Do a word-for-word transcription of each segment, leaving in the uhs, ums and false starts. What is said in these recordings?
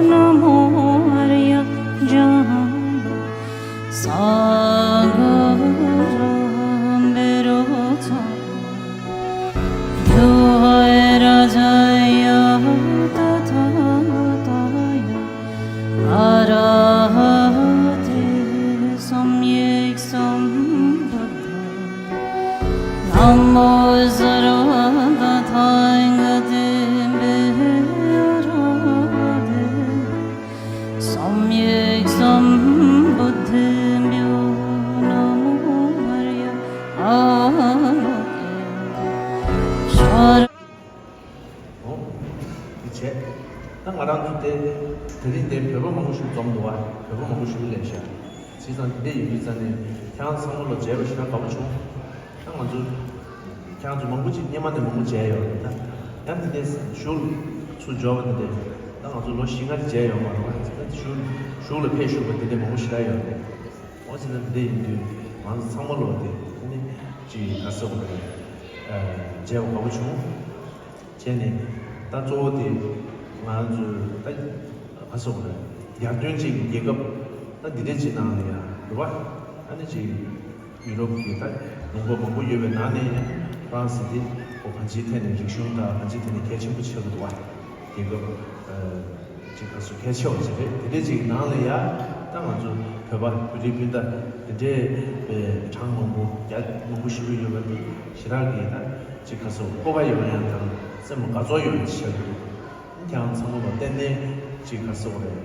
Namo Arya Jaya Sagara Virata Yuvairajaya Tathagata Arahate Samyak Sambuddhe Namo Sarva Tathagate Arahate Samyak Sambuddhebhyo Namo Arya Arahate Sar- ཨོ། དེ་བྱས། ད་ང་རང་ཚོ་དེ་དེ་རིང་དེ་བོད་པ་མང་པོ་ཞིག་འཛོམས་འདུག་བ། བོད་པ་མང་པོ་ཞིག་སླེབས་ཤག་བྱས་ཙང་དེ་འདྲ་ཡིན་དུས་ཙང་ནས་ཁྱེད་རང་ཚང་མ་ལ་མཇལ་བ་ཞེ་དྲག་དགའ་པོ་བྱུང་། ད་ང་ཚོ་ཁྱེད་རང་ཚོ་མང་པོ་ཅིག་སྔོན་མ་ནས་མང་པོ་མཇལ་ཡོད་རེད། ད་ཡང་དེ་འདྲའི་གཞུག་ཚུར་འབྱོར་བ་དེ་འདྲ། ད་ང་ཚོ་ལོ་བཞི་ལྔ་རེ་མཇལ་ཡོད་མ་རེད་བ། གཞུག་གཞུག་ལ་ཕེབས་བཞུགས་པ་དེ་འདྲ་མང་པོ་ཞེ་དྲག་ཡོད་རེད། འོ་བྱས་ན་དེ་འདྲ་ཡིན་དུས་ང་ཚོ་ཚང་མ་ལོ་དེ་ཨ་ནི་ཅིག་ག་ཟེར་དགོས་རེད། མཇལ་བ་དགའ་པོ་བྱུང་། བྱས་ནས་ད་གཙོ་བོ་དེ་ང་ཚོ་ད་ག་ཟེར་དགོས་རེད། ཡར་ཐོན་ཅན་གྱི་རྒྱལ་ཁབ་ད་འདི་འདྲ་ཅིག་ནང་ལ་ཡང་རེད་བ། ཨ་ནི་ཅིག་ཡུ་རོབ་ཀྱི་ད་ལུང་པ་མང་པོ་ཡོད་པའི་ནང་ནས་ཡང་ཧྥ་རན་སི་དེ་ཁོ་གང་ཅིའི་ཐད་ནས་རིག་གཞུང་དང་གང་ཅིའི་ཐད་ནས་གལ་ཆེན་པོ་ཆགས་ཀྱི་འདུག་བ། རྒྱལ་ཁབ་ཅིག་ག་ཚོད་གལ་ཆེ་བ་ཅིག་རེད། དེ་འདྲས་ཅིག་ནང་ལ་ཡ་ད་ང་ཚོ་བོད་པ་བོད་རིགས་སྤུན་ཟླ་དེ་འདྲས་པའི་གྲངས་མང་པོ་རྒྱ་མང་པོ་ཞེ་པོ་ཡོད་པ་འདི་ཞེ་དྲག་གི་ད་ཅིག་ག་ཚོད་སྤོབས་པ་ཡོད་ཡང་དང་སེམས་ལ་དགའ་ཚོར་ཡོད་ཅིག་ཆགས་ཀྱི་འདུག་ཁྱེད་རང་ཚང་མ་ལ་ཏན་ཏན་ཅིག་ག་ཚོད་རེད།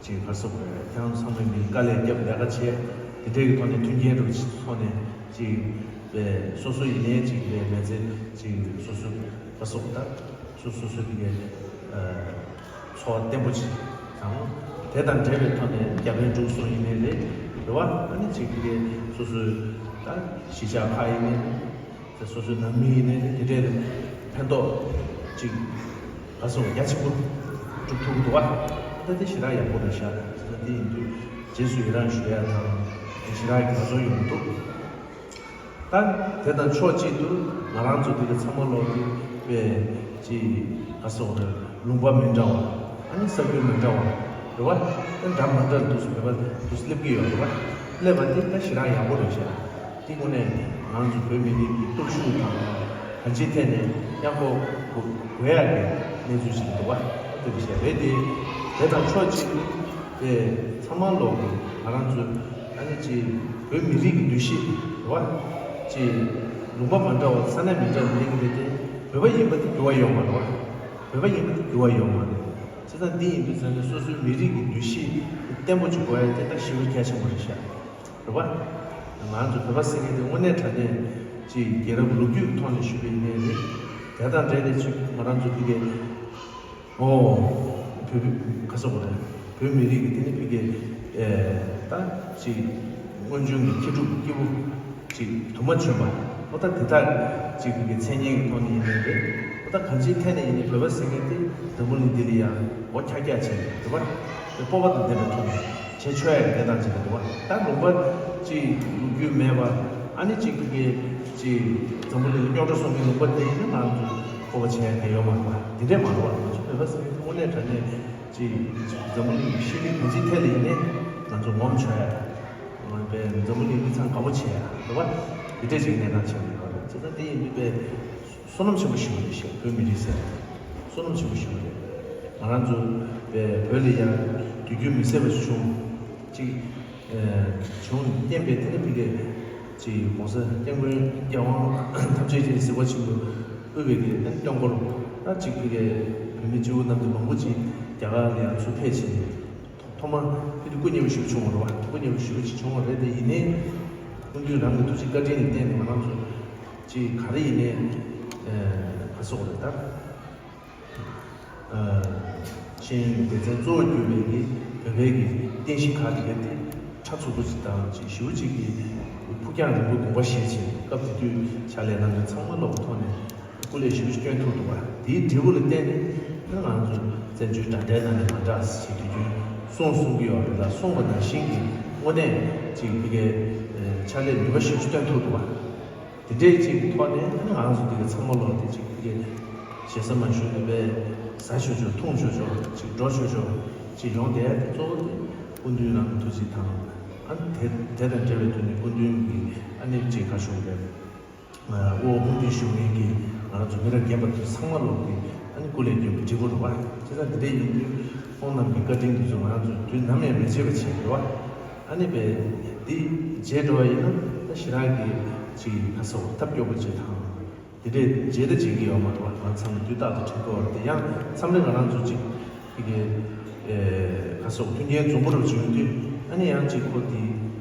ཅིག་ག་ཟེར་དགོས་རེད། ཁྱེད་རང་ཚང་མས་མི་དཀའ་ལས་བརྒྱབ་ལས་ཀ་བྱས། དེ་འདྲའི་གི་ཐོག་ནས་མཐུན་རྐྱེན་རུ་ཐོག་ནས་ཅིག་པའི་སོ་སོ་ཡིན་ནའི་ཅིག་པའི་མི་ཚེ་ཅིག་སོ་སོ་ག་ཟེར་དགོས་ད་སོ་སོ་སོ་དེ་གའི་འཚོ་བ་བརྟན་པོ་ཅིག་དང་། དེ་དང་འབྲེལ་བའི་ཐོག་ནས་རྒྱ་ཕན་འབྲུག་གསུམ་ཡིན་ནའི་རེད། རེད་བ། ཨ་ནི་ཅིག་དེ་གའི་སོ་སོའི་ད་གཞིས་ཆགས་ཁག་ཡིན་ནའི་རེད། དེ་སོ་སོའི་ནང་མི་ཡིན་ནའི་དེ་འདྲའི་ཕན་ཐོགས་ཅིག་ག་ཟེར་རྒྱ་ཆེན་པོ་སྒྲུབ་ཐུབ་ཀྱི་འདུག་བ། ད་དེ་ཞེ་དྲག་ཡག་པོ་རེད་ཤག་ད་དེ་ཡིན་དུས་རྗེས་སུ་ཡི་རང་ཞུ་ཡ་དང་དེ་ཞེ་དྲག་གི་དགའ་ཚོར་ཡོང་གི་འདུག་ད་དེ་དང་ཕྱོགས་གཅིག་ཏུ་ང་རང་ཚོ་དེ་ག་ཚང་མ་ལོག་དུས་པའི་ཅིག་ག་ཟེར་རེད། ལུང་པ་མི་འདྲ་བ། ཨ་ནི་ས་ཁུལ་མི་འདྲ་བ་རེད་བ། ཨ་འདྲ་མི་འདྲ་འདུག་སེ་བོད་པ་འདུག་སེ་སླེབས་ཀྱི་ཡོད་རེད་བ། སླེབས་པ་དེ་ད་ཞེ་དྲག་ཡག་པོ་རེད་ཤག་དེ་དངོས་གནས་ང་ཚོ་བོད་མི་རིགས་ཀྱི་སྟོབས་ཤུགས་དང་གང་ཅིའི་ཐད་ནས་ཡག་པོ་དགོས་ཡག་གི་གནས་ཚུལ་ཞིག་འདུག་བ། དེ་འདྲ་ཞིག་རེད་དེ། དེ་དང་ཕྱོགས་གཅིག་ཏུ་དེ་ཚང་མ་ལོག་གི་ང་རང་ཚོའི་ཨ་ནི་ཅིག་བོད་མི་རིགས་ཀྱི་འདུ་ཤེས་རེད་བ། ཅིག་ལུང་པ་མ་འདྲ་བ་ས་གནས་མི་འདྲ་བ་གླེང་གི་རེད་དེ། བོད་པ་ཡིན་པ་དེ་འགྱུར་བ་ཡོད་མ་རེད་བ། བོད་པ་ཡིན་པ་དེ་འགྱུར་བ་ཡོད་མ་རེད། བྱས་ཙང་འདི་ཡིན་དུས་ཙང་ནས་སོ་སོའི་མི་རིགས་ཀྱི་འདུ་ཤེས་བརྟན་པོ་ཅིག་དགོས་ཡ་དེ་ད་ཞེ་པོ་གལ་ཆེན་པོ་རེད་ཤག་རེད་བ། ང་ཚོ་བོད་པ་ཟེར་མཁན་དེ་དངོས་གནས་དྲང་གནས་ཅིག་རྒྱལ་རབས་ལོ་རྒྱུས་ཀྱི་ཐོག་ནས་ཞུས་པ་ཡིན་ནའི་རེད། དེ་དང་འབྲེལ་ནས་ཅིག་ང་རང་ཚོ་འདི་གའི་ཨོ། བོད་བོད་ག་ཟེར་དགོས་རེད། བོད་མི་རིགས་ཀྱི་དེ་ནི་ཕ་གི་ཨེ་ད་ཅིག་སྔོན་བྱོན་གྱི་མཁས་གྲུབ་སྐྱེས་བུ་ཅིག་དུ་མ་བྱོན་པ། ཨོ་ད་དེ་དག་ཅིག་ཕ་གི་མཚན་སྙན་གྱི་ཐོག་ནས་ཡིན་ནའི་རེད། ཨོ་ད་གང་ཅིའི་ཐད་ནས་ཡིན་ནའི་བོད་པ་ཟེར་མཁན་དེ་འཛམ་བུ་གླིང་འདི་ལ་ཡང་སྒོ་ཁྱག་ཁྱག་བྱས་ནས་རེད་བ། དེ་སྤོབས་པ་དང་ལྡན་པའི་ཐོག་ནས་བྱེད་ཆོག་ཡ་གི་གནས་སྟངས་ཅིག་རེད་འདུག་བ། ད་ལུང་པ་ཅིག་ལོ་རྒྱུས་མེད་པ། ཨ་ནི་ཅིག་ཕ་གི་ཅིག་འཛམ་བུ་གླིང་ལ་རྙོག་དྲ་སོང་མཁན་ལུང་པ་དེ་ཡིན་ན་ང་ཚོ་སྤོབས་པ་བྱེད་ཡ་གང་ཡོད་མ་རེད་བ། དེ་འདྲས་མ་རེད་བ། ང་ཚོ་བོད་པ་ཟེར་མཁན་དེ་དངོས་གནས་དྲང་གནས་ཅིག་འཛམ་བུ་གླིང་གི་ཤེས་རིག་གང་ཅིའི་ཐད་ལ་ཡིན་ནའི་ང་ཚོ་ངོམ་ཆོག་ཡ། ང་པའི་འཛམ་བུ་གླིང་མི་ཚང་དགའ་པོ་བྱེད་ཡ་རེད་བ། དེ་འདྲས་ཅིག་གནས་སྟངས་ཆགས་ཡོད་རེད། བྱས་ཙང་དེ་ཡིན་དུས་པའི་བསོད་ནམས་ཆེན་པོ་ཞིག་རེད་ཤག་བོད་མི་རིགས་ཟེར་བ་དེ་བསོད་ནམས་ཆེན་པོ་ཞིག་རེད། ང་རང་ཚོ་པའི་བོད་ལ་ཡང་དུས་རྒྱུན་མི་བཟད་པ་ཞིག་བྱུང་ཅིག་བྱུང་བསྟན་པའི་དེ་ནི་ཕ་གི་ཅིག་༸གོང་ས་སྐྱབས་མགོན་རྒྱལ་དབང་ཐམས་ཅད་མཁྱེན་གཟིགས་པ་ཆེན་པོས་དབུས་པའི་གི་སྟེང་སྟོན་འཁོར་ད་ཅིག་ཕ་གི་བོད་མི་སྤྱི་བོ་རྣམས་དེ་མང་པོ་ཅིག་རྒྱ་གར་ལ་ཡང་ཚུར་ཕེབས་ཕྱིན་ནས། ཐོག་མ་དེ་དུས་སྐུ་མཉེལ་བ་ཞེ་པོ་བྱུང་བ་རེད་བ། སྐུ་མཉེལ་བ་ཞེ་པོ་ཅིག་བྱུང་བ་རེད་དེ། ཡིན་ནའི་སྐུ་མདུན་རང་གི་ཐུགས་རྗེ་བཀའ་དྲིན་ལ་བརྟེན་ནས་ང་རང་ཚོ་ཅིག་ག་རེ་ཡིན་ནའི་ག་ཟེར་དགོས་རེད་ད། ཤེས་ཡོན་གྱི་སྡེ་ཚན་གཙོ་བོར་གྱུར་པའི་གི་བོད་པའི་གི་རྟེན་གཞི་ཁག་དེ་ག་དེ་ཕྲ་ཚུགས་པོ་ཅིག་དང་ཅིག་ཞེ་པོ་ཅིག་གི་ཕུགས་རྒྱང་རིང་པོ་དགོངས་པ་བཞེས་བྱས། སྐབས་དེ་དུས་ཕྱག་ལས་གནང་མཁན་ཚང་མ་ལོག་ཐོག་ནས། སྐུ་ལས་ཞེ་པོ་ཅིག་བསྐྱོན་ཐུབ་འདུག་བ། དེའི་འབྲས་བུ་ལ་བརྟེན་ནས་ང་ཚོ་བཙན་བྱོལ་དྲ་སྦྲེལ་ནང་ནས་མ་འདྲ་ཞིག་དུས་རྒྱུན་གསུང་གསུང་གི་ཡོད་རེད་ལ། གསུངས་པ་ནང་བཞིན་གྱི་དངོས་གནས་ཅིག་ཕ་གིའི་ཕྱག་ལས་ནུས་པ་ཞེ་པོ་ཅིག་བཏོན་ཐུབ་འདུག་བ། དེ་འདྲའི་ཅིག་གི་ཐོག་ནས་ང་རང་ཚོ་འདི་ག་ཚང་མ་ལོག་དེ་ཅིག་གི་ཞེ་ས་མ་ཞུ་ནས་པས་ཟ་ཆོག་ཆོག་འཐུང་ཆོག་ཆོག་ཅིག་འགྲོ་ཆོག་ཆོག་ཅིག་ཡོང་བསྡད་དེ། གཙོ་བོ་དེ་སྐུ་མདུན་རང་ཐུགས་རྗེ་དང་། ཨ་ནི་དེ་དེ་དང་འབྲེལ་བའི་དོན་ནི་སྐུ་མདུན་གྱི་ཨ་ནི་ཅིག་ག་ཞུ་དགོས། དབུ་མདུན་བཞུགས་མཁན་གྱི་ང་རང་ཚོ་མི་རབས་རྒན་པ་དེ་ཚང་མ་ལོག་གི་ཨ་ནི་སྐུ་ལས་བསྐྱོན་པའི་སྒྲིག་གོ་རེད་བ། བྱས་ཙང་འདི་འདྲ་ཡིན་དུས་ཁོང་རྣམས་ཀྱི་བཀའ་དྲིན་འདི་ཚོ་ང་རང་ཚོ་དུས་ནམ་ཡང་མི་བརྗེད་པ་བྱེད་དགོས་བ། ཨ་ནི་པས་འདི་བརྗེད་འགྲོ་བ་ཡིན་ན་ད་ཞེ་དྲག་གི་ཅིག་ག་སོགས་ཐབས་སྐྱོ་པོ་ཅིག་དང་། དེ་འདྲས་བརྗེད་ད་བརྗེད་ཀྱི་ཡོད་མ་རེད་བ། ང་ཚང་མ་དུས་རྟག་ཏུ་དྲན་དགོས་བ་རེད་དེ། ཡང་མཚམས་རེ་ང་རང་ཚོ་ཅིག་དེ་གའི་ག་སོགས་མཐུན་རྐྱེན་འཛོམས་པོ་རུ་བྱུང་དུས་ཨ་ནི་ཡང་ཅིག་ཁོ་དེ།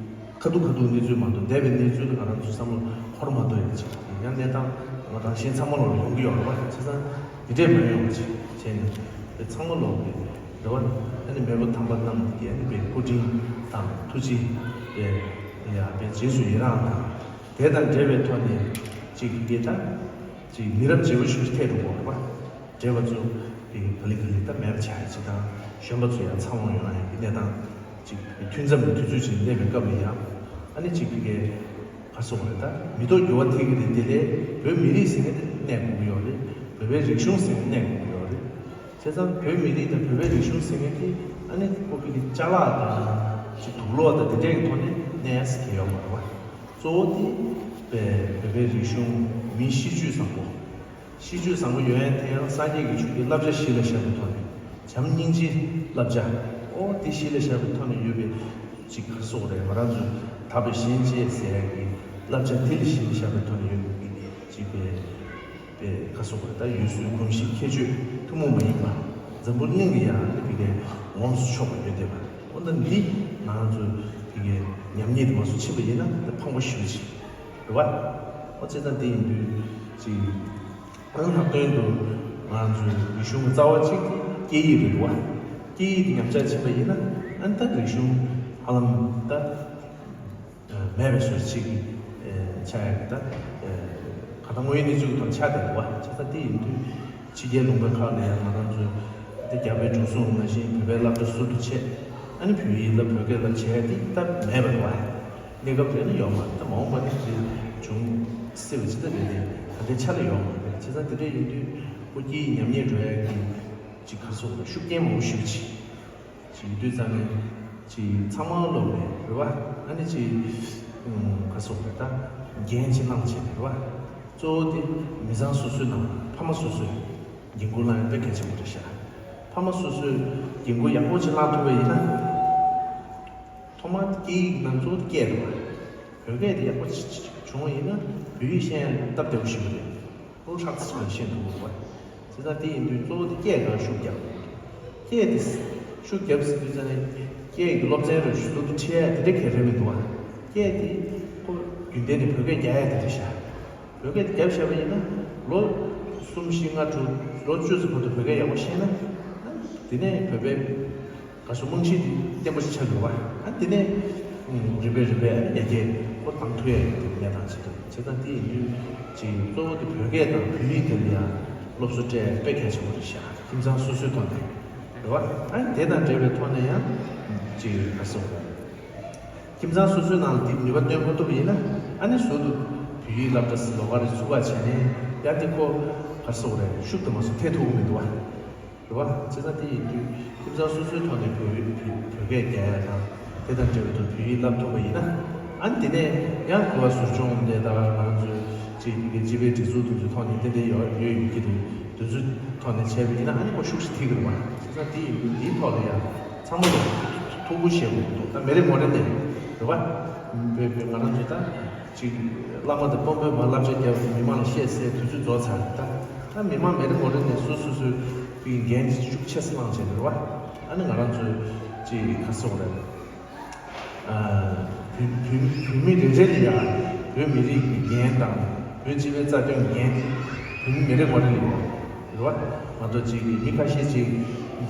ཁ་ཐུག་ཁ་ཐུག་གནས་ཚུལ་མ་གཏོགས་འདས་པའི་གནས་ཚུལ་ལ་ང་རང་ཚོའི་བསམ་བློ་འཁོར་མ་གཏོགས་ཡོད་ཅིག་ཡང་གནས་སྟངས་ང་རང་གཞན་ཚང་མ་ལོག་ཡོང་གི་ཡོད་རེད་བ། བྱས་ཙང་འདི་འདྲས་མ་ཡོང་ཅིག་བྱས་ནས་དེ་ཚང་མ་ལོག་གི་རེད་བ། ཨ་ནི་མེས་པོ་དམ་པ་རྣམས་ཀྱི་ཨ་ནི་པའི་སྐུ་དྲིན་དང་ཐུགས་རྗེ་པའི་ཡ་པའི་རྗེས་སུ་ཡི་རང་དང་། དེ་དང་འབྲེལ་བའི་ཐོག་ནས་ཅིག་གི་ད་ཅིག་མི་རབས་བརྗེ་པོ་ཞིག་ཐེབས་འགྲོ་གི་རེད་བ། བགྲེས་པ་ཚོ་གི་ག་ལེ་ག་ལེ་ད་མེད་པ་ཆགས་ཡ་ཅིག་དང་། གཞོན་པ་ཚོ་ཡང་ཚང་མ་ཡོང་ཡ་གི་གནས་སྟངས་ཅིག་མཐུན་མཚམས་ཀྱི་དུས་ཚོད་ཅིག་སླེབས་པའི་སྐབས་ལ་ཡང་ཨ་ནི་ཅིག་གི་ག་སོགས་རེད། ད་མི་ཐོག་འགྱུར་བ་ཐེབས་ཀྱི་རེད། དེ་ལས་བོད་མི་རིགས་ཟེར་མཁན་དེ་གནས་དགོས་ཀྱི་ཡོད་རེད། བོད་པའི་རིག་གཞུང་ཟེར་མཁན་གནས་དགོས་ཀྱི་ཡོད་རེད། བྱས་ཙང་བོད་མི་རིགས་དང་བོད་པའི་རིག་གཞུང་ཟེར་མཁན་དེ་ཨ་ནི་ཁོ་གི་ཅ་ལག་དང་ཅིག་དུག་ལོག་དང་དེ་འདྲའི་གི་ཐོག་ནས་གནས་ཡ་ཟེར་གྱི་ཡོད་མ་རེད་བ། གཙོ་བོ་དེ་བོད་པའི་རིག་གཞུང་། མིའི་གཤིས་སྤྱོད་བཟང་པོ། གཤིས་སྤྱོད་བཟང་པོ་ཡོད་ཡ་དེ་ཡང་སངས་རྒྱས་ཀྱི་ཆོས་ཀྱི་བསླབ་བྱ་གཞི་ལ་བཞག་པའི་ཐོག་ནས། བྱམས་སྙིང་རྗེའི་བསླབ་བྱ། ཨོ་དེ་གཞི་ལ་བཞག་པའི་ཐོག་ནས་ཡོད་པའི་ཅིག་ག་རེ་ཟེར་དགོས་རེད། ང་རང་ཚོའི་དག་པའི་གཞན་གཅེས་ཟེར་ཡ་གི་བསླབ་བྱ་དེ་ལ་གཞི་ལ་བཞག་པའི་ཐོག་ནས་ཡོད་པའི་ཅིག་པའི་པའི་ག་རེ་ཟེར་དགོས་རེད། ད་ཡུལ་སྲོལ་གོམས་གཤིས་ཁྱད་ཆོས་ཐུན་མོང་མ་ཡིན་པ། འཛམ་བུ་གླིང་གི་ཡང་དེ་གའི་ངོམས་སུ་ཆོག་པ་ཡོད་བསྡད་པ། འོ་ན་འདི་ང་རང་ཚོའི་དེ་གའི་ཉམས་ཉེས་དེ་མ་སུ་ཕྱིན་པ་ཡིན་ན་འདི་ཕངས་པོ་ཞེ་པོ་ཅིག་རེད་བ། འོ་བྱས་ཙང་དེ་ཡིན་དུས་ཅིག་ཨ་ནི་ལྷག་དོན་དུ་ང་ཚོའི་རིག་གཞུང་གི་རྩ་བ་གཅིག་དེ་སྐད་ཡིག་རེད་འདུག་བ། སྐད་ཡིག་དེ་ཉམས་ཆག་ཕྱིན་པ་ཡིན་ན་ཨ་ནི་ད་རིག་གཞུང་ཧ་ལམ་ད་མེད་པའི་བཟོ་ཅིག་ཆགས་ཡ་གི་ད་ག་ད་དངོས་ཡོད་གནས་ཚུལ་གྱི་ཐོག་ཆགས་བསྡད་འདུག་བ། བྱས་ཙང་དེ་ཡིན་དུས་ཕྱི་རྒྱལ་ལུང་པའི་ཁག་ལ་ཡང་ང་རང་ཚོའི་དེ་རྒྱ་བལ་འབྲུག་གསུམ་ནང་བཞིན་བོད་པའི་སློབ་གྲྭ་ཟུར་དུ་ཆད། ཨ་ནི་བོད་ཡིག་ལ་བོད་སྐད་ལ་བྱས་ཏེ་ད་མེད་པ་རེད་བ། གནས་སྐབས་དེ་ནི་ཡོད་མ་རེད། ད་མ་འོངས་པ་ནི་དེ་འབྱུང་སྲིད་པ་ཅི་ལྟ་རེད་དེ། ད་ལྟའི་ཆ་ལ་ཡོད་མ་རེད། བྱས་ཙང་དེ་འདྲ་ཡིན་དུས་ཁོ་སྐད་ཡིག་ཉམས་ཉེས་འགྲོ་ཡ་གི་ཅིག་ག་རེ་ཟེར་དགོས་རེད། ཤུགས་རྐྱེན་མང་པོ་ཞེ་པོ་ཅིག་ཅིག་ཡིན་དུས་ཙང་ནས་ཅིག་ཚང་མ་ལོག་ནས་རེད་བ། ཨ་ནི་ཅིག་ག་རེ་ཟེར་དགོས་རེད། ད་འགན་ཅིག་བླངས་བྱས་ནས་རེད་བ། གཙོ་བོ་དེ་མི་ཚང་སོ་སོའི་ནང་ཕ་མ་སོ་སོས་འགན་ཁུར་བླངས་ཡ་དཔེ་གལ་ཆེན་པོ་རེད་ཤག་ཕ་མ་སོ་སོས་འགན་ཁུར་ཡག་པོ་ཅིག་བླངས་ཐུབ་པ་ཡིན་ན། ཐོག་མར་སྐད་ཡིག་ནང་གཙོ་བོ་སྐད་རེད་བ། བོད་སྐད་དེ་ཡག་པོ་ཅིག་བྱུང་བ་ཡིན་ན་བོད་ཡིག་ཤེས་ཡ་སྟབས་བདེ་པོ་ཞིག་རེད། ཁོ་ཧྲག་ཙམ་ཤེས་ཐུབ་ཀྱི་རེད་བ། བྱས་ཙང་དེ་ཡིན་དུས་གཙོ་བོ་དེ་སྐད་སྒང་ཤུགས་རྒྱབ། སྐད་དེ་ཤུགས་རྒྱབ་ཟེར་དུས་ཙང་ནས་སྐད་ཀྱི་སློབ་ཚན་རུ་ཟུར་དུ་ཁྲིད་ཡ་དེ་འདྲ་གལ་ཆེ་མི་འདུག་བ། སྐད་དེ་ཁོ་རྒྱུན་ལྡན་ནས་བོད་སྐད་རྒྱག་ཡ་དེ་རེད་ཤག་བོད་སྐད་རྒྱབ་བཞག་པ་ཡིན་ན་ལོ་གསུམ་བཞི་ལྔ་དྲུག་ལོ་བཅུ་ཙམ་བར་དུ་བོད་སྐད་ཡག་པོ་ཤེས་ན། དེ་ནས་བོད་པའི་ག་སོ་རྨང་གཞི་དེ་བརྟན་པོ་ཞིག་ཆགས་འགྲོ་བ། ཨ་དེ་ནས་རིམ་པས་རིམ་པས་ཨ་ནི་ཡར་རྒྱས་ཁོ་བཏང་ཐུབ་ཡ་ཡོད་དེ་གནས་སྟངས་ཅིག་འདུག་བྱས་ཙང་དེ་ཡིན་དུས་ཅིག་གཙོ་བོ་དེ་བོད་སྐད་དང་བོད་ཡིག་དེ་ལ་ཡང་སློབ་གསོ་སྤྲད་དཔེ་གལ་ཆེན་པོ་རེད་ཤག་ཁྱིམ་ཚང་སོ་སོའི་ཐོག་ནས་རེད་བ། ཨ་ནི་དེ་དང་འབྲེལ་བའི་ཐོག་ནས་ཡང་ཅིག་ག་སོ། ཁྱིམ་ཚང་སོ་སོའི་ནང་ལ་དེ་ནུས་པ་བཏོན་མ་ཐུབ་པ་ཡིན་ན། ཨ་ནི་ཟུར་དུ་བོད་ཡིག་སློབ་གྲྭ་ཟེར་ལོགས་ཀ་རེ་ཚུགས་པ་བྱས་ནས་ཡང་དེ་ཁོ་ག་རེ་ཟེར་དགོས་རེད། ཤུགས་དེ་མ་སོང་ཐེབས་ཐུབ་ཀྱི་མི་འདུག་བ། རེད་བ། བྱས་ཙང་དེ་ཡིན་དུས་ཁྱིམ་ཚང་སོ་སོའི་ཐོག་ནས་བོད་ཡིག་བོད་བོད་སྐད་རྒྱག་ཡ་དང་དེ་དང་འབྲེལ་བའི་ཐོག་བོད་ཡིག་བསླབ་ཐུབ་པ་ཡིན་ན། ཨ་ནི་དེ་ནས་ཡང་གོ་བ་ཟུར་སྦྱོང་དེ་ད་ག་ང་རང་ཚོའི་ཅིག་དེ་གའི་སྤྱི་པའི་སྒྲིག་འཛུགས་དེ་ཚོའི་ཐོག་ནས་དེ་འདྲ་ཡོད་ཡོད་ཡོད་ཀྱི་རེད། དེ་ཚོའི་ཐོག་ནས་བྱས་པ་ཡིན་ན་ཨ་ནི་ཁོ་ཤུགས་ཆེ་ཐེབས་ཀྱི་རེད་བ། བྱས་ཙང་དེ་ཡིན་དུས་འདིའི་ཐོག་ལ་ཡང་ཚང་མ་ལ་ཐུགས་ཁུར་བཞེས་དགོས་ཀྱི་འདུག་ད་མི་རེ་ངོ་རེ་ནས་རེད་བ། བོད་བོད་ང་རང་ཚོ་ད་ཅིག་བླ་མ་དང་དཔོན་པོས་མར་བསླབ་བྱ་བརྒྱབ་མི་མང་ལ་བཤད་སའི་དུས་ཚོད་རྫོགས་ཚར་རེད། ད་ད་མི་མང་མི་རེ་ངོ་རེ་ནས་སོ་སོ་སོའི་གི་འགན་ཅིག་ཤུགས་ཆེ་ས་བླངས་བྱས་རེད་བ། ཨ་ནི་ང་རང་ཚོའི་ཅིག་ག་རེ་ཟེར་དགོས་རེད། བོད་བོད་བོད་མི་རེ་རེ་ལ་ཡང་བོད་མི་རིགས་ཀྱི་འགན་དང་བོད་སྤྱི་པའི་རྩ་དོན་འགན་དེ་བོད་མི་མི་རེ་ངོ་རེ་ལ་ཡོད་རེད་བ། མ་གཏོགས་ཅིག་གིས་མི་ཁ་ཤས་ཅིག་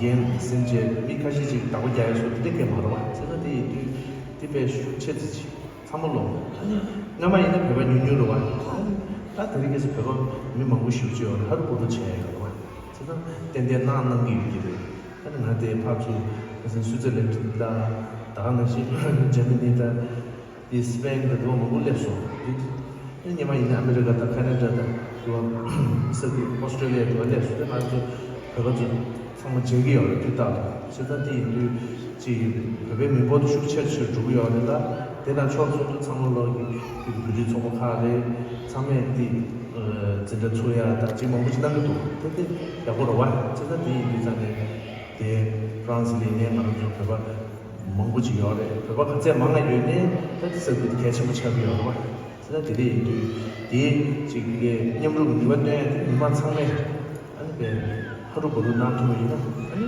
འགན་ཟིན་བྱས་མི་ཁ་ཤས་ཅིག་བདག་པོ་རྒྱག་ཡ་བཟོ་དེ་འདྲ་གང་ཡང་མ་རེད་བ། བྱས་ཙང་དེ་ཡིན་དུས་དེ་དཔེ་ཤུགས་ཆེ་ཙམ་ཅིག་ཚང་མ་ལོག་ཨ་ནི་སྔ་མ་ཡིན་ན་བོད་པ་ཉུང་ཉུང་རེད་བ། ཨ་ནི་ད་དེ་རིང་ཁ་སང་བོད་པ་མི་མང་པོ་ཞེ་པོ་ཅིག་ཡོད་རེད། ཧ་རུ་པོ་རུ་བྱས་ཡོད་རེད་བ། བྱས་ཙང་ཏན་ཏན་གནང་གནང་གི་ཡོད་ཀྱི་རེད། ཨ་ནི་ང་དེ་ཕར་ཚུར་ཁ་སང་སུའི་ཙར་ལན་ཌ་དང་ད་ག་ནང་བཞིན་འཇར་མ་ནི་དང་དེ་སི་པེན་དང་དེ་བ་མང་པོ་སླེབས་སོང་། དེ་ སྔོན་མ་ཡིན་ན་ཨ་མི་རི་ཀ་དང་ཁ་ན་ཌ་དང་དུ་བ་ས་དེ་ཨོ་སི་ཀྲོ་ལི་ཡ་དུ་བ་སླེབས་སོང་། ད་ང་ཚོ་བོད་པ་ཚོ་ཚང་མ་མཇལ་གྱི་ཡོད་རེད། དུས་རྟག་ཏུ་བྱས་ཙང་དེ་ཡིན་དུས་ཅིག་བོད་པའི་མི་འབོར་དེ་ཤུགས་ཆེ་ཆེར་འགྲོ་གི་ཡོད་རེད། ད་དེ་དང་ཕྱོགས་མཚུངས་སུ་ཚང་མ་ལོག་གི་བོད་རིགས་ཚོགས་པ་ཁག་རེད། ཚང་མས་དེ་འཛིན་གྲྭ་ཚུགས་ཡ་དང་ཅིག་མང་པོ་ཅིག་གནང་གི་འདུག་དེ་དེ་ཡག་པོ་རེད་བ། བྱས་ཙང་དེ་ཡིན་དུས་ཙང་ནས་དེ་ཧྥ་རན་སི་ལ་ཡིན་ནའི་ང་རང་ཚོ་བོད་པ་མང་པོ་ཅིག་ཡོད་རེད། བོད་པ་ག་ཚད་མང་ང་ཡོད་ནའི་ད་དེ་ས་ཁུལ་དེ་གལ་ཆེན་པོ་ཆགས་ཀྱི་ཡོད་རེད་བ། ད་དེ་འདྲ་ཡིན་དུས་དེའི་ཅིག་གི་མཉམ་རུབ་ནུས་པ་བཏོན་ཡ་དེ་མི་མང་ཚང་མས་ཨ་ནི་དཔེ་ཕ་རུ་བུ་རུ་གནང་ཐུབ་པ་ཡིན་ན་ཨ་ནི་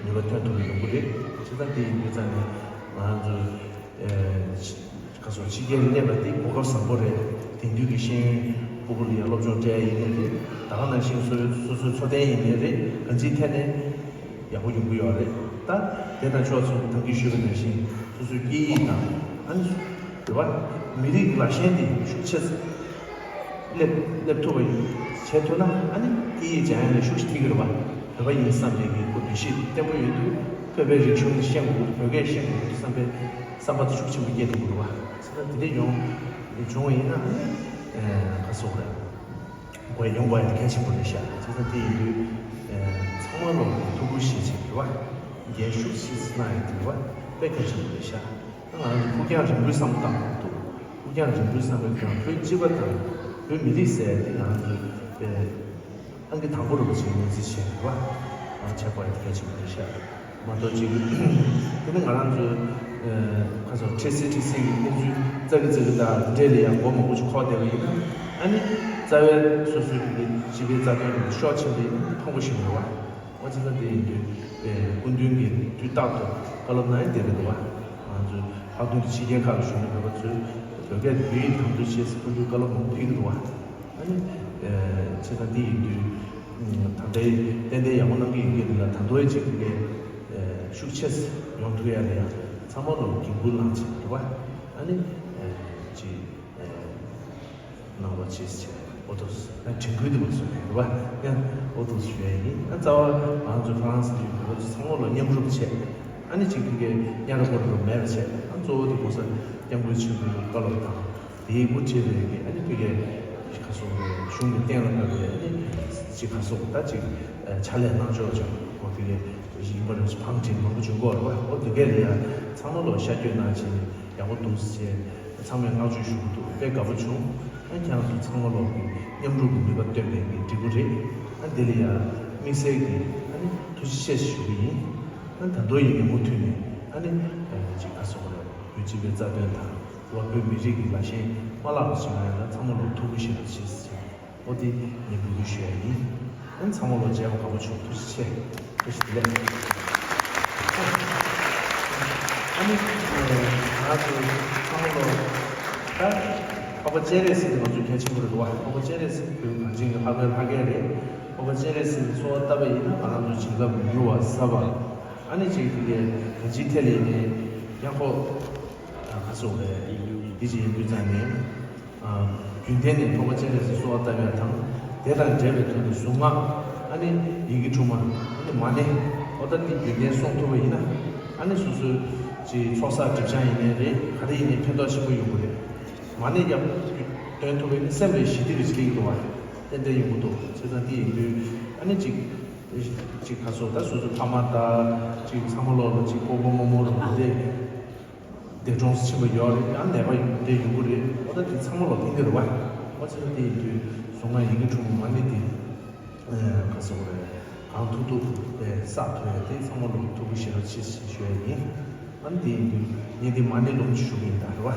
ནུས་པ་ཐོན་ཐུབ་པ་ཡོང་གི་རེད། བྱས་ཙང་དེ་ཡིན་དུས་ཙང་ནས་ང་ཚོ་ཁ་སོ་ཕྱི་རྒྱལ་སླེབས་པ་དེ་གོ་སྐབས་བཟང་པོ་རེད། དེང་དུས་ཀྱི་ཤེས་ཡོན་ཕྲུ་གུ་ལ་ཡང་སློབ་སྦྱོང་སྤྲད་ཡ་ཡིན་ནའི་རེད། ད་ག་ནང་བཞིན་སོ་སོའི་སོ་སོའི་འཚོ་རྟེན་ཡིན་ནའི་རེད། གང་ཅིའི་ཐད་ནས། ཡག་པོ་ཡོང་གི་ཡོད་རེད། ད་དེ་དང་ཕྱོགས་མཚུངས་ད་གིན་ཞུས་པ་ནང་བཞིན་སོ་སོའི་སྐད་ཡིག་དང་ཨ་ནི་རེད་བ། མི་རིགས་ལ་ཞེན་དེ་ཤུགས་ཆེ་སླེབས་སླེབས་ཐུབ་པ་ཡིན་བྱེད་ཐུབ་ན་ཨ་ནི་སྐད་ཡིག་སྦྱང་ཡ་ནི་ཤུགས་ཆེ་ཐིག་གི་རེད་བ། བོད་པ་ཡིན་བསམ་པའི་གི་ཁོ་འདུ་ཤེས་བརྟན་པོ་ཡོད་དུས་བོད་པའི་རིག་གཞུང་ཤེས་དགོས་ཀྱི་འདུག་བོད་སྐད་ཤེས་དགོས་ཀྱི་འདུག་བསམ་པའི་བསམ་པ་དེ་ཤུགས་ཆེན་པོ་སྐྱེ་ཐུབ་ཀྱི་རེད་བ། བྱས་ཙང་དེ་འདྲ་ཡོང་བྱུང་བ་ཡིན་ན་ཨ་ནི་ཁ་སོག་རེད། དགོས་ཡོང་དགོས་ཡ་དེ་གལ་ཆེན་པོ་རེད་ཤག་བྱས་ཙང་དེ་ཡིན་དུས། ཚང་མ་ལོ་ཐུགས་ཁུར་བཞེས་བྱས་རེད་བ། འགན་ཤུགས་ཆེ་ཙམ་གནང་ཡ་དེ་རེད་བ། དཔེ་གལ་ཆེན་པོ་རེད་ཤག་ང་རང་ཚོ་ཕུགས་རྒྱང་རིང་པོའི་བསམ་བློ་བཏང་དགོས་འདུག་ཕུགས་རྒྱང་རིང་པོའི་བསམ་བློ་བཏང་བོད་སྤྱི་པ་དང་བོད་མི་རིགས་ཟེར་ཡ་དེ་ང་རང་ཚོའི་དཔེ་ཨང་ཀི་དང་པོ་རུ་ཅིག་ངོས་འཛིན་བྱས་རེད་བ། ང་བྱེད་དགོས་ཡ་དེ་གལ་ཆེན་པོ་རེད་ཤག་མ་གཏོགས་ཅིག་དེ་ནི་ང་རང་ཚོའི་ཁ་སང་ཁྲི་སི་ཁྲི་སི་གི་གནས་ཚུལ་ཙག་གི་ཙག་གི་དང་འབྲེལ་ལ་ཡང་མགོ་མང་པོ་ཞིག་འཁོར་བསྡད་པ་ཡིན་ན་ཨ་ནི་རྩ་བའི་སོ་སོའི་གི་སྤྱི་པའི་རྩ་དོན་རུ་ཤོག་ཆེན་པོ་ཡིན་ན་ཕངས་པོ་ཞིག་རེད་བ། ཨོ་ཙི་ལ་དེ་ཡིན་དུས་སྐུ་མདུན་གྱིས་དུས་རྟག་ཏུ་བཀའ་སློབ་གནང་ཡ་དེ་རེད་འདུག་བ། ང་ཚོའི་ལྷག་དོན་དུ་ཕྱི་རྒྱལ་ཁག་ལ་བཞུགས་མཁན་བོད་པ་ཚོས་བོད་སྐད་བོད་ཡིག་དམ་དུ་བྱེད་སྲིད་སྐུ་མདུན་བཀའ་སློབ་མང་པོ་ཕེབས་ཀྱི་འདུག་བ། ཨ་ནི། བྱས་ཙང་འདི་ཡིན་དུས། ད་ལྟའི་ཏན་ཏན་ཡག་པོ་གནང་གི་ཡོད་ཀྱི་འདུག་ལ་ད་དུང་ཅིག་གི་ཤུགས་ཆེ་ཡོང་ཐུབ་ཡ་ལ་ཡང་ཚང་མ་ལོ་འགན་འཁུར་བླངས་བྱས་རེད་བ། ཨ་ནི། ཅིག་གནང་རོགས་བྱེད་ཟེར་ཨོ་ཏོ་ཨ་དྲན་སྐུལ་དུ་མ་སོང་ནས་རེད་བ། ཡང་ཨོ་ཏོ་ཞུ་ཡ་ཡིན། ཨ་རྩ་བ་ང་ཚོ་ཧྥ་རན་སི་ཡུལ་གྱི་བོད་པ་ཚོ་ཚང་མ་ལོ་མཉམ་རུབ་བྱས། ཨ་ནི་ཅིག་གི་ཉ་ར་པོ་ར་མེད་པ་བྱས། ཨ་གཙོ་བོ་དེ་༸གོང་ས་༸སྐྱབས་མགོན་ཆེན་པོའི་བཀའ་སློབ་དང་། དེའི་དབུ་ཁྲིད་རེད་ཀྱི་ཨ་ནི་ཕ་གིའི་ཁ་སོག་རེད། གཞུང་གི་གཏན་ལ་ཕབ་པའི་ཨ་ནི་ཅིག་ཁ་སོག་ད་ཅིག་ཕྱག་ལས་གནང་ཕྱོགས་ཅིག་ཨོ་ཕ་གིའི་ཡིན་པ་རེད། བང་ཁྲིད་མང་པོ་བྱུང་གི་ཡོད་རེད་བ། ཨོ་དེ་གས་ལ་ཡ་ཚང་མ་ལོ་ཤར་བསྐྱོད་གནང་བྱས་ཡག་པོ་འདུག་ཟེར་ཚང་མས་བསྔགས་བརྗོད་ཞུ་གི་འདུག་དཔེ་དགའ་པོ་བྱུང་། ཨ་ཁྱེད་རང་ཚོ་ཚང་མ་ལོ་མཉམ་རུབ་ཀྱི་ནུས་པ་བཏོན་པའི་གི་འབྲས་བུ་རེད། ཨ་འདི་ལ་ཡ་དམིགས་བསལ་གྱི་ཨ་ནི་ཐུགས་རྗེ་ཆེ་ཞུ་གི་ཡིན། ཨ་ད་དུང་ཡིན་ནའི་མུ་མཐུད་ནས་ཨ་ནི་ཅིག་ཁ་སོག་རེད། བོད་སྤྱི་པའི་རྩ་དོན་དང་། བ་བོད་མི་རིགས་ཀྱི་ལ་ཞེན་མ་བརླག་པ་ཞིག་ཡོང་ཡ་ལ་ཚང་མ་ལོ་ཐུགས་ཁུར་བཞེས་རོགས་བྱེད་ཟེར། ཨོ་དེ་ངས་འབོད་སྐུལ་ཞུ་ཡ་ཡིན། ཨ་ཚང་མ་ལོ་མཇལ་བ་དགའ་པོ་བྱུང་། ཐུགས་རྗེ་ཆེ། བཀྲ་ཤིས་བདེ་ལེགས། ཨ་ནི་ང་ཚོ་ཚང་མ་ལོ་ད་འཕགས་པ་སྤྱན་རས་གཟིགས་དེ་ང་ཚོ་གལ་ཆེན་པོ་རེད་འདུག་བ། འཕགས་པ་སྤྱན་རས་གཟིགས་བོད་གངས་ཅན་གྱི་ལྷ་སྐལ་ལྷ་སྐལ་རེད། འཕགས་པ་སྤྱན་རས་གཟིགས་གསོལ་བ་བཏབ་པ་ཡིན་ན་ང་རང་ཚོ་བྱིན་རླབས་མྱུར་བ་ཟབ་པ། ཨ་ནི་ཅིག་དེ་གའི་གང་ཅིའི་ཐད་ལ་ཡིན་ནའི་ཡང་ཁོ་ཁ་སོག་རེད། འདི་ཅིག་ཡིན་དུས་ཙང་ནས། རྒྱུན་ལྡན་ནས་འཕགས་པ་སྤྱན་རས་གཟིགས་གསོལ་བ་བཏབ་ཡ་དང་། དེ་དང་འབྲེལ་བའི་དོན་དུ་གཟུངས་སྔགས། ཨ་ནི་ཡི་གེ་དྲུག་མ། ཨ་ནི་མ་ཎི། ཨོ་ད་འདི་རྒྱུན་ལྡན་སྲུང་ཐུབ་པ་ཡིན་ན། ཨ་ནི་སོ་སོའི་ཅིག་ཚོགས་བསགས་སྒྲིབ་སྦྱང་ཡིན་ནའི་རེད། ག་རེ་ཡིན་ནའི་ཕན་ཐོགས་ཆེན་པོ་ཡོང་གི་རེད། མ་ཎི་རྒྱབ་འདོན་ཐུབ་པ་ཡིན་ན་སེམས་ལ་ཞི་བདེ་རེ་ཞིག་སླེབས་ཀྱི་འདུག་བ། ཏན་ཏན་ཡོང་གི་འདུག་བྱས་ཙང་འདི་ཡིན་དུས་ཨ་ནི་ཅིག་ཅིག་ཁ་སོག་ད་སོ་སོའི་ཕ་མ་དང་ཅིག་ཚང་མ་ལོག་ལ་ཅིག་སྤོ་བོ་རྨོ་མོ་རུ་མ་བསྡད། འདས་གྲོངས་སུ་ཕྱིན་པ་ཡོད་རེད། ཡང་ནད་པ་ཡོང་དེ་ཡོང་གི་རེད། ཨོ་ད་དེ་ཚང་མ་ལོ་ཕན་གྱི་རེད་བ། ཨོ་ཙི་ལ་དེ་ཡིན་དུས་གཟུངས་སྔགས་ཡི་གེ་དྲུག་མ་ཎི་དེ་ཁ་སོག་རེད། གང་ཐུབ་ཐུབ་དེ་བསགས་ཐུབ་ཡ་དེ་ཚང་མ་ལོ་ཐུགས་ཁུར་བཞེས་རོགས་བྱེད་ཞེས་ཞུ་ཡ་ཡིན། ཨ་ནི་དེ་ཡིན་དུས་ངས་དེ་མ་ཎི་ལུང་ཞུ་གི་ཡིན་ད་རེད་བ།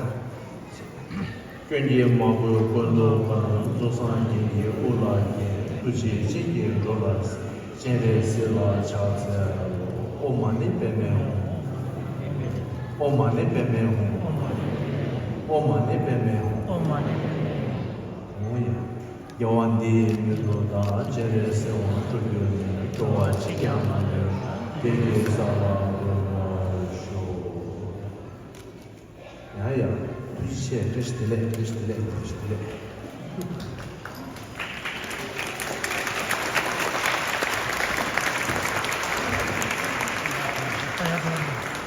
སྐྱོན་གྱིས་མ་གོས་ཀུན་རྟོག་པར། རྫོགས་སངས་རྒྱས་ཀྱི་དབུ་ལ་བརྒྱན། ཐུགས་རྗེས་བྱིན་གྱིས་འགྲོ་ལ་གཟིགས། སྤྱན་རས་གཟིགས་ལ་ཕྱག་འཚལ་ལོ། ཨོཾ་མ་ཎི་པདྨེ་ཧཱུྃ། ཨོཾ་མ་ཎི་པདྨེ་ཧཱུྃ། ཨོཾ་མ་ཎི་པདྨེ་ཧཱུྃ། ཨོཾ་ཡ། དགེ་བ་འདི་ཡིས་མི་ཐོབ་ཐབས། སྤྱན་རས་གཟིགས་དབང་སྒྲུབ་བརྒྱུད་ནས། སྐྱོ་བ་གཅིག་ཀྱང་མ་ལུས་པ། བདེ་སྐྱིད་ས་ལ་འཁོར་བར་ཤོག། ཡ་ཡ། ཐུགས་རྗེ་ཆེ། བཀྲ་ཤིས་བདེ་ལེགས། བཀྲ་ཤིས་བདེ་ལེགས། བཀྲ་ཤིས་བདེ་ལེགས།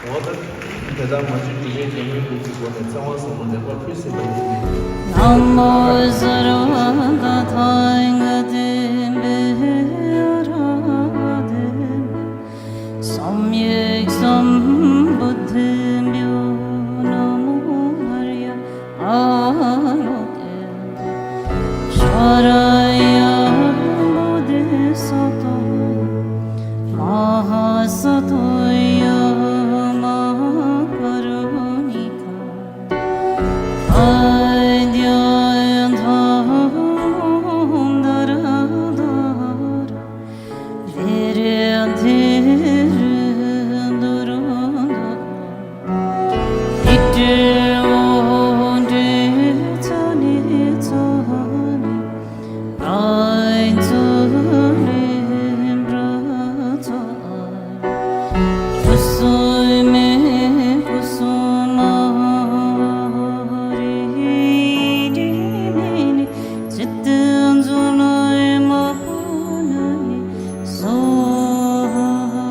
ཨོ། དེ་དག་མ་བཅོས་དྲི་མེད་དེ་སྔོན་ལུགས་ཀྱི་སྒོ་ནས་ཚེ་དབང་ཟབ་མོ་ལེགས་པར་ཕུལ་ཟིན་པ་ཡིན། ན་མོ་སརྦ་ཏ་ཐཱ་ག་ཏེ་བྷྱོ་ཨ་ར་ཧ་ཏེ་བྷྱོ་སམྱཀ་སམྦུདྡྷེ་བྷྱོ། ན་མོ་ཨཱརྱ་ཨ་ལོ་ཀེ་ཏུ་ཤཱ་ར་ཡ་བོ་དྷི་སཏྭ་མ་ཧཱ་སཏྭ་ཡ་མ་ཧཱ་ཀ་རུ་ཎི་ཀ་ཨ་དྱ་དྷརྨ་དྷ་ར་དྷ་ར་དྷི་རི་དྷི་རི་དྷུ་རུ་དྷུ་རུ་ཏི་ཏྲི་ཨོ་ཏྲི་ཙ་ནི་ཙ་ནི་ར་ཙ་ནི་ར་ཙ་ཨ། ཀུ་སུ་མེ་ཀུ་སུ་མ་རི་ཧི་ཏི་མི་ནི་ཙི་ཏ་ཛུ་ལ་མ་པ་ན་ཡེ་སྭཱ་ཧཱ།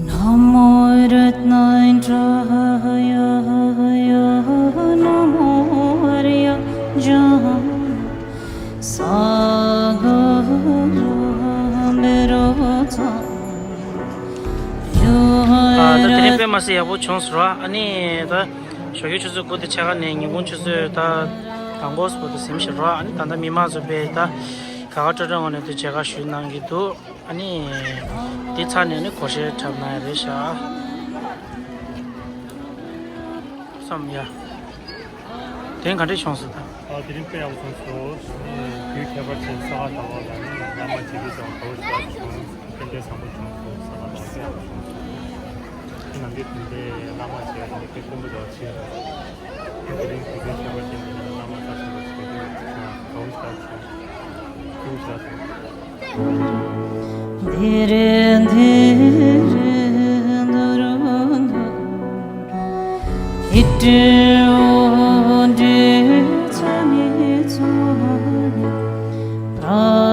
ན་མོ་རཏྣ་ཏྲ་ཡ་ཡ། ན་མོ་ཨཱརྱ་ཛྙཱ་ན་སཱ་ག་ར་བཻ་རོ་ཙཱ་ཡ། ཨ། ད་དེ་རིང་དཔེ་མ་སྲིད་ཡག་པོ་བྱུང་སོང་ར། ཨ་ནི་ད་ཞོགས་ཀྱི་ཆུ་ཚོད་དགུ་དང་ཕྱེད་ཀ་ནས་ཉིན་གུང་ཆུ་ཚོད་ད་དང་པོ་སོ་དེ་ཟིན་ཤག་ར། ཨ་ནི་ད་ལྟ་མི་མང་ཚོ་དཔེ་ད་དགའ་དགའ་སྤྲོ་སྤྲོའི་ངང་ནས་དེ་མཇལ་ཁ་ཞུ་གནང་གི་འདུག་ཨ་ནི་འདི་ཚར་ནས་ནི་སྒོར་གཞས་འཁྲབ་གནང་ཡ་རེད་ཤག་བསམ་ཡ། དེ་ག་འདྲས་བྱུང་སོང་ད། ཨ། དེ་རིང་དཔེ་ཡག་པོ་བྱུང་སོང་། དུས་ཁྱད་པར་ཅན་ས་ག་ཟླ་བ་ལ་ནི་བླ་མ་མཇལ་རེས་དང་དགའ་བོ་ཞེ་དྲག་བྱུང་། ཕན་བདེ་བཟང་པོ་བྱུང་སོང་། ས་ག་ཟླ་བ་དཔེ་ཡག་པོ་བྱུང་སོང་། ནམ་རྒྱུན་དེ་འདྲའི་བླ་མ་མཇལ་ཡ་དེ་དཔེ་དཀོན་པོ་འདྲ་བ་ཆེ། དེ་རིང་དུས་ཚོད་ཁྱད་པར་ཅན་དེ་ནས་བླ་མ་ལྟ་ཞིབ་པ་ཞིག་དགོས་དུས་བྱུང་། དགའ་བོ་ཞེ་དྲག་བྱུང་། སྐྱིད་པོ་ཞེ་དྲག་བྱུང་། དྷི་རི་དྷི་རི་དྷུ་རུ་དྷུ་རུ་ཏི་ཏྲི་ཨོ་ཏྲི་ཙ་ནི་ཙ་ནི་ར།